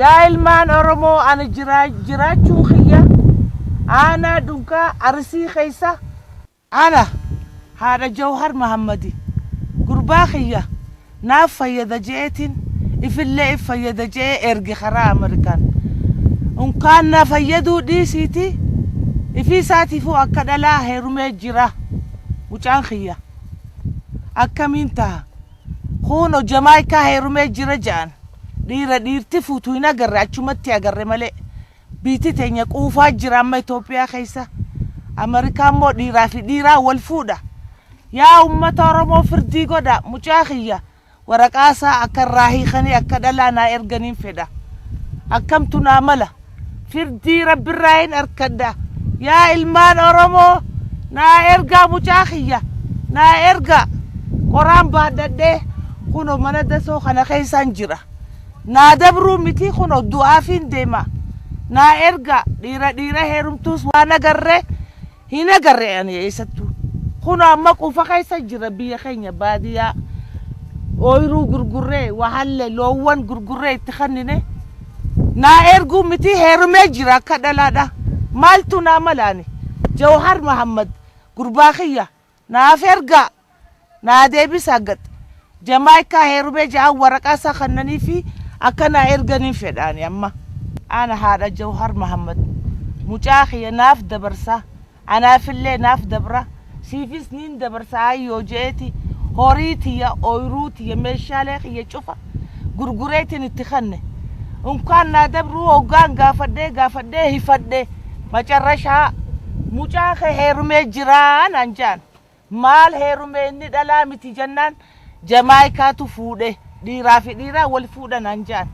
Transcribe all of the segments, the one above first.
Yaa ilmaan Oromoo, ani jiraachuu kiyya aanaa Dunkaa Arsii keessa. Ana haadha Jawhar Mahammadi. Gurbaa kiyya naaf fayyada je'eetiin, ifillee if fayyada je'ee erge karaa Amerikaan. Unkaan na fayyaduu dhiisiiti, ifii isaatiifuu akka dhalaa heerumee jira mucaan kiyya. Akkamiin taha? Kuuno Jamaayikaa heerumee jira je'an. Dhiira dhiirti fuutu hin agarre, achumatti agarre malee. Biitti teenya quufaa jira amma Itoophiyaa keessa. Ameerikaa immoo dhiiraa fi dhiiraa wal fuudha. Yaa uummata Oromoo, firdii godha. Mucaa kiyya waraqaa isaa akka irraa hiikanii akka dhalaa naa erganiin fedha. Akkamtu naa mala? Firdii Rabbirraa hin arkadha. Yaa ilmaan Oromoo, naa ergaa mucaa kiyya. Naa ergaa. Qoraan baadhadhee kunoo mana dasoo kana keessaan jira. Naa dabruu miti, kunoo du'aafiin deema. Naa ergaa. Dhiira dhiira heerumtuus waan agarree hin agarre ani eessattuu. Kunoo amma quufa keessa jira biyya keenya baadiyyaa. Ooyiruu gurgurree, wahallee loowwan gurgurree itti kennine. Naa erguu miti, heerumee jira akka dhalaadha. Maaltu naa mala ani? Jawhar Mahammad gurbaa kiyya naaf ergaa, naa deebisaa gad. Jamaayikaa heerumee ja'an, waraqaa isaa kennanii fi akka naa erganiin fedhaani amma. Ana haadha Jawhar Mahammad. Mucaa kiyya naaf dabarsaa. Anaafillee naaf dabra. Siifis niin dabarsa ayyoo je'eeti. Horii tiyya, ooyiruu tiyya, meeshaalee kiyya cufa gurgureetiin itti kenne. Unkaan naa dabruu hoggaan gaafadhee gaafadhee hifadhee, macarrashaa mucaa kee heerumee jiraa naan ja'an. Maal heerumee? Inni dhalaa miti jennaan, Jamaayikaatu fuudhe, dhiiraa fi dhiiraa wal fuudha naan ja'an.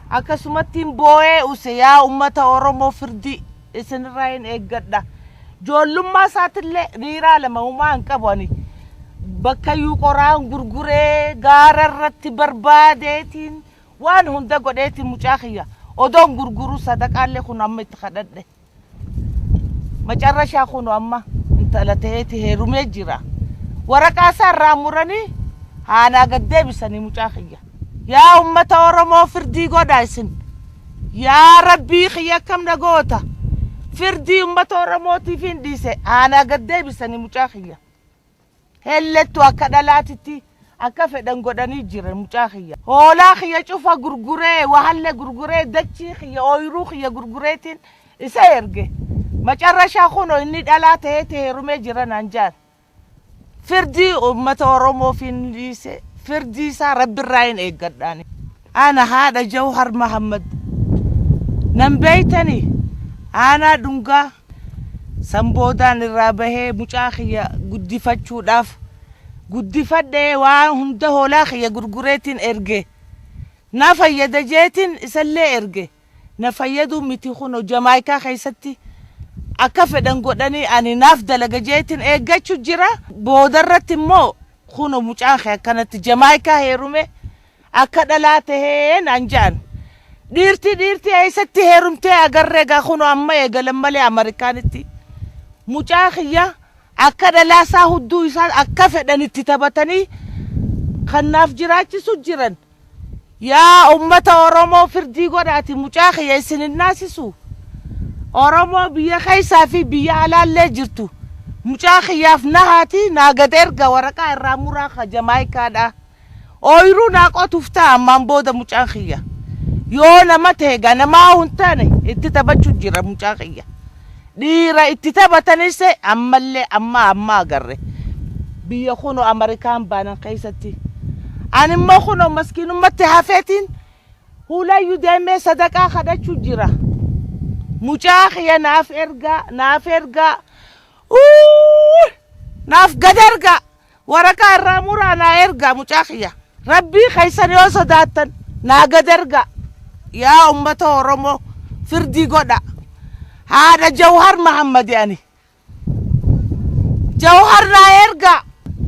Akkasumattiin boo'ee use. Yaa uummata Oromoo, firdii isinirraa hin eeggadha. Ijoollummaa isaatillee dhiiraa lama humaa hin qabu ani. Bakkayyuu qoraan gurguree, gaara irratti barbaadeetiin, waan hunda godheetiin mucaa kiyya odoon gurguruu sadaqaallee kun amma itti kadhadhe. Macarrashaa kun amma intala ta'eeti heerumee jira. Waraqaa isaa irraa muranii haanaa gad deebisanii mucaa kiyya. Yaa uummata Oromoo, firdii godhaa isin. Yaa Rabbii kiyya, akkam na goota? Firdii uummata Oromootiif hin dhiise, haanaa gad deebisanii mucaa kiyya. Hellettu akka dhalaatitti akka fedhan godhanii jiran mucaa kiyya. Hoolaa kiyya cufa gurguree, wahallee gurguree, dachii kiyya, ooyiruu kiyya gurgureetiin isa erge. Macarrashaa kunoo inni dhalaa ta'eeti heerumee jira naan jaan. Firdii uummata Oromoof hin dhiise. Firdii isaa Rabbirraa hin eeggadhaani. Ana haadha Jawhar Mahammad. Nan beeytanii? Aanaa Dhungaa. San boodaan irraa bahee mucaa kiyya guddifachuudhaaf guddifadhee, waan hunda hoolaa kiyya gurgureetiin erge. Na fayyada jeetiin isallee erge. Na fayyaduu miti, kunoo Jamaayikaa keessatti akka fedhan godhanii, ani naaf dalaga jeetiin eeggachuu jira. Boodarratti immoo kunoo mucaan kee akkanatti Jamaayikaa heerume, akka dhalaa tahee naan ja'an. Dhiirti dhiirti eessatti heerumtee agarree? Egaa kunoo amma eegalan malee Ameerikaanitti. Mucaa kiyya akka dhalaasaa hudduu isaa akka fedhan itti taphatanii kan naaf jiraachisu jiran. Yaa uummata Oromoo, firdii godhaati, mucaa kiyya isin hin naasisu. Oromoo biyya keessaa fi biyya alaallee jirtu, mucaa kiyyaaf nahaati, naa gad erga, waraqaa irraa muraa ka Jamaayikaadhaa. Ooyiruu naa qotuuf ta'a ammaan booda mucaan kiyya. Yoo nama ta'e gaa, namaa hin taane itti taphachuu jira mucaa kiyya. Dhiira itti taphatanis ammallee amma amma agarre. Biyya kunoo Ameerikaan baanan keessatti. Ani immoo kunoo maskiinummatti hafeetiin huulayyuu deemee sadaqaa kadhachuu jira. Mucaa kiyya naaf ergaa, naaf ergaa. Naaf gad ergaa. Waraqaa irraa muraa naa ergaa mucaa kiyya. Rabbii keessan yoo sodaattan naa gad ergaa. Yaa uummata Oromoo, firdii godha. Haadha Jawhar Mahammad ani. Jawhar naa ergaa.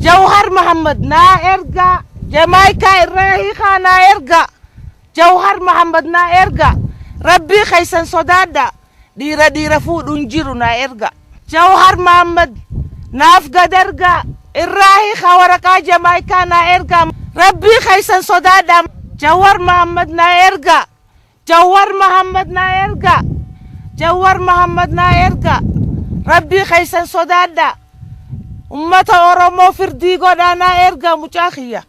Jawhar Mahammad naa ergaa. Jamaayikaa irraa hiikaa naa ergaa. Jawhar Mahammad naa ergaa. Rabbii keessan sodaadha. Dhiira dhiira fuudhuun jiru naa ergaa. Jawhar Mahammad naaf gad ergaa. Irraa hiikaa waraqaa Jamaayikaa naa ergaa. Rabbii keessan sodaadha. Jawhar Mahammad naa ergaa. Jawwar Mahammad naa erga. Jawwar Mahammad naa erga. Rabbii keessan sodaadha. Ummata Oromoo firdii godhaa, naa erga mucaa kiyya.